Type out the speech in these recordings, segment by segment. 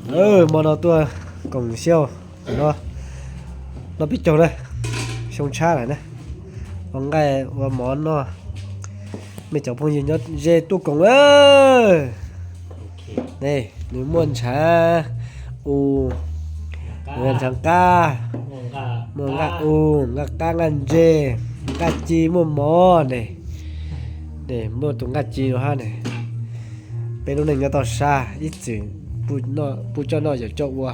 Hmo no tuaj koom xyoo no, noj peb caug na, xyoo tshab lawm na, ua nqaij ua mov noj. Mej cov phooj ywg nyob ze tuaj koom na. Ne, nws muaj ntshav u, ntshav qab, muaj nqaj u, nqaj qab, nqaj ntse, nqaj ci, muaj mov ne. Ne, muaj tus nqaj ci no hab ne. Peb lub neej nyob toj sab ib txwm puj coj noj yawm coj ua.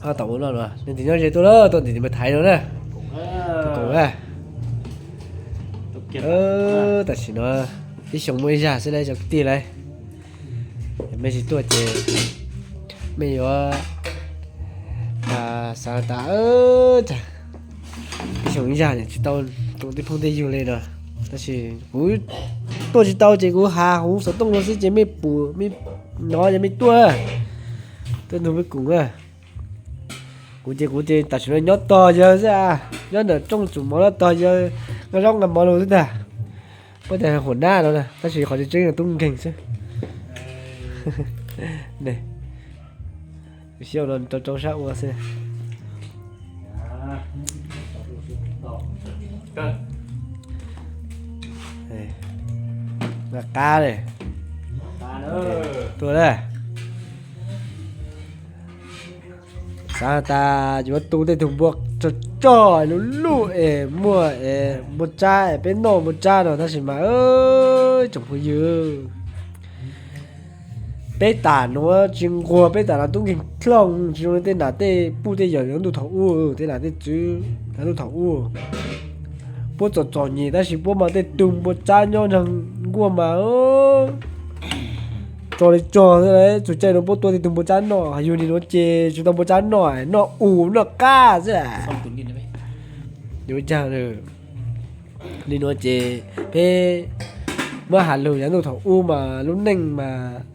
Ho tom ua no, leej twg nyob ze tuaj lawm, tuaj ntim nws thaiv no na. Koom na. Tam sim no ib xyoo muaj ib zag xwb lauj cov kwv tij lauj. Mej tsis tuaj ces mej yuav xav tas cas ib xyoo ib zag tsis tau koom tej phooj tej ywg li no. Tab sis kuv tuaj tsis tau ces kuv has huv xov tooj no xwb ces mej pum mej hnov ces mej tuaj, tuaj nrog peb koom na. Kuv ces kuv ces tam sim no nyob tog yawg xwb, nyob ntawm rooj tsum mov noj tog yawg, nqa zaub nqa mov los xwb ntag. Puab tas huam nab no na, tab sis qhov tseeb tseeb yog tub nkeeg xwb. Xyoo no rau rau sab ua xwb. Nqa qab li. Tuaj na. Xav tas yuav tu tej tug npua tsog tsog luj luj es muaj es npua tsab es peb noj npua tsab no tab sis mas tsoom phooj ywg, peb tam nuav tsis nquag, peb tam nuav tub nkeeg dloog tsis zoo li tej nam tej puj tej yawm yav ntuj thaum ub, tej nam tej txwv yav ntuj thaum ub. Puab txom txom nyem tab sis puab mas tej tug npua tsab nyob nraag nkuaj mas tsog li tsog xwb. Txug caij nuav puab tua tej tug npua tsab noj, yug li nuav ces tsis tau npua tsab noj, noj u noj qab xwb. Yuav caag li nuav ces peb muab has lug yav ntuj thaum ub mas lub neej mas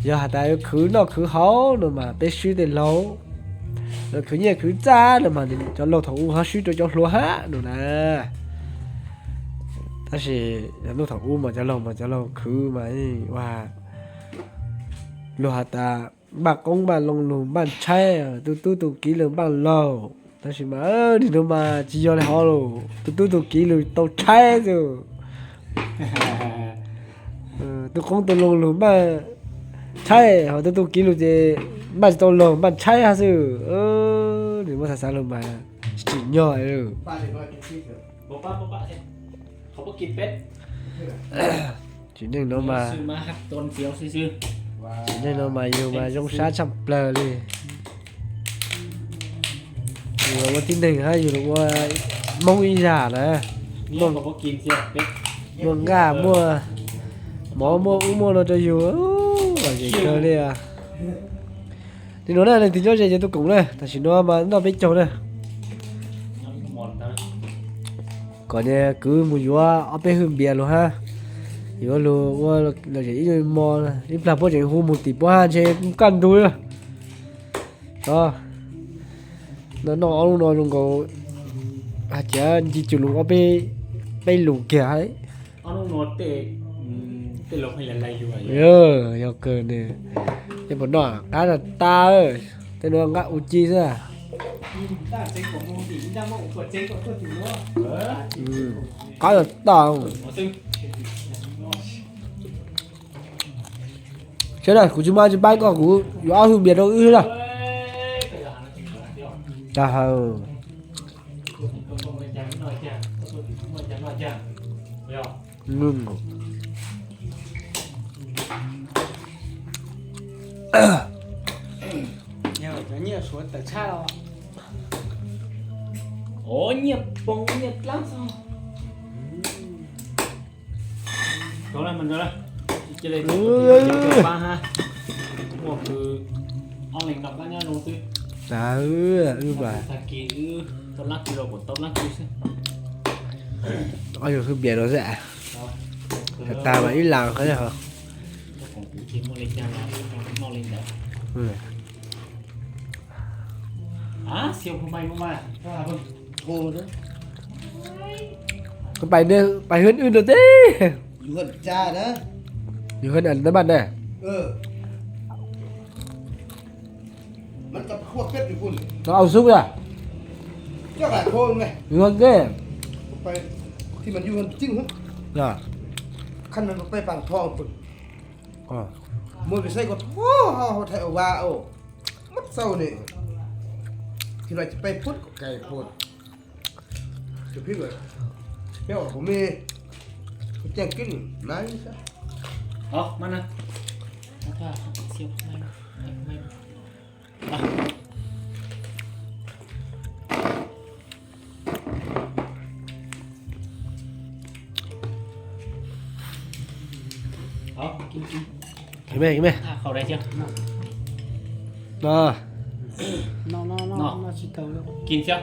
yog has tas yuav khwv noj khwv haus no mas peb swb tej laug, khwv nyiaj khwv txaj no mas cov laug thaum ub ho swb rau cov hluas hab no na. Tab sis yav ntuj thaum ub mas cov laug mas cov laug khwv mas ua luag has tas npaj qoob npaj loo lug npaj tshaib, tu tub tu kiv lug npaj laug. Tab sis mas nim no mas tsis yog li hov lawm, tu tub tu kiv lug tau tshaib xwb. Tu qoob tu loo lug npaj tshaib, ho tu tu kiv lug ces npaj tsis tau laug npaj tshaib hab xwb. Nws muab xav xav lug mas tsis tsim nyog. Tsim neej no mas, tsim neej no mas yug mas zoo sab tshaj plawg li. Yug los ua tib neeg hab yug los ua Moob ib zag na, muaj nqaj muaj mov muaj ub muaj no rau yug, zem kawg li. Li nuav na, leej twg nyob ze ces tuaj koom na, tam sim no mas noj peb caug na. Kom niag kwv mus yuav ob peb hwj npias lug hab, yuav lug ua lom zem ib nyuag mo, ib plag puab tseem hu mus tim puab hab ntshe kaj ntug. Noj ob lub no zoo nkaus hais tias nce cuag lug ob peb lug kiag. Yog kawg ne, yog puas noj qab tag tas, tej nuav nqaj u ci xwb. Qab tag. Saib na, kuv tsis muaj tsis paub koj, kuv yuav ob hwj npias rau wb na. Tag hawm. Nyiaj poob nyiaj dlaab xwb. Ob yug hwj npias no xwb, tag mas ib las qhov. Pais, pais hwj wb no teb. Yug hwj na maj na. Tau au xub ya. Nyob ke. Thi mas yug tij hub. Khanh mas peb pam thoj pun. Muaj vim saib ko thoj hauv thaiv au va au. Mab xauj ni. Thi mas peb phut ko kais phut. Peb pum me. Ceeb kib na. Kib me, kib me. Kib thiab.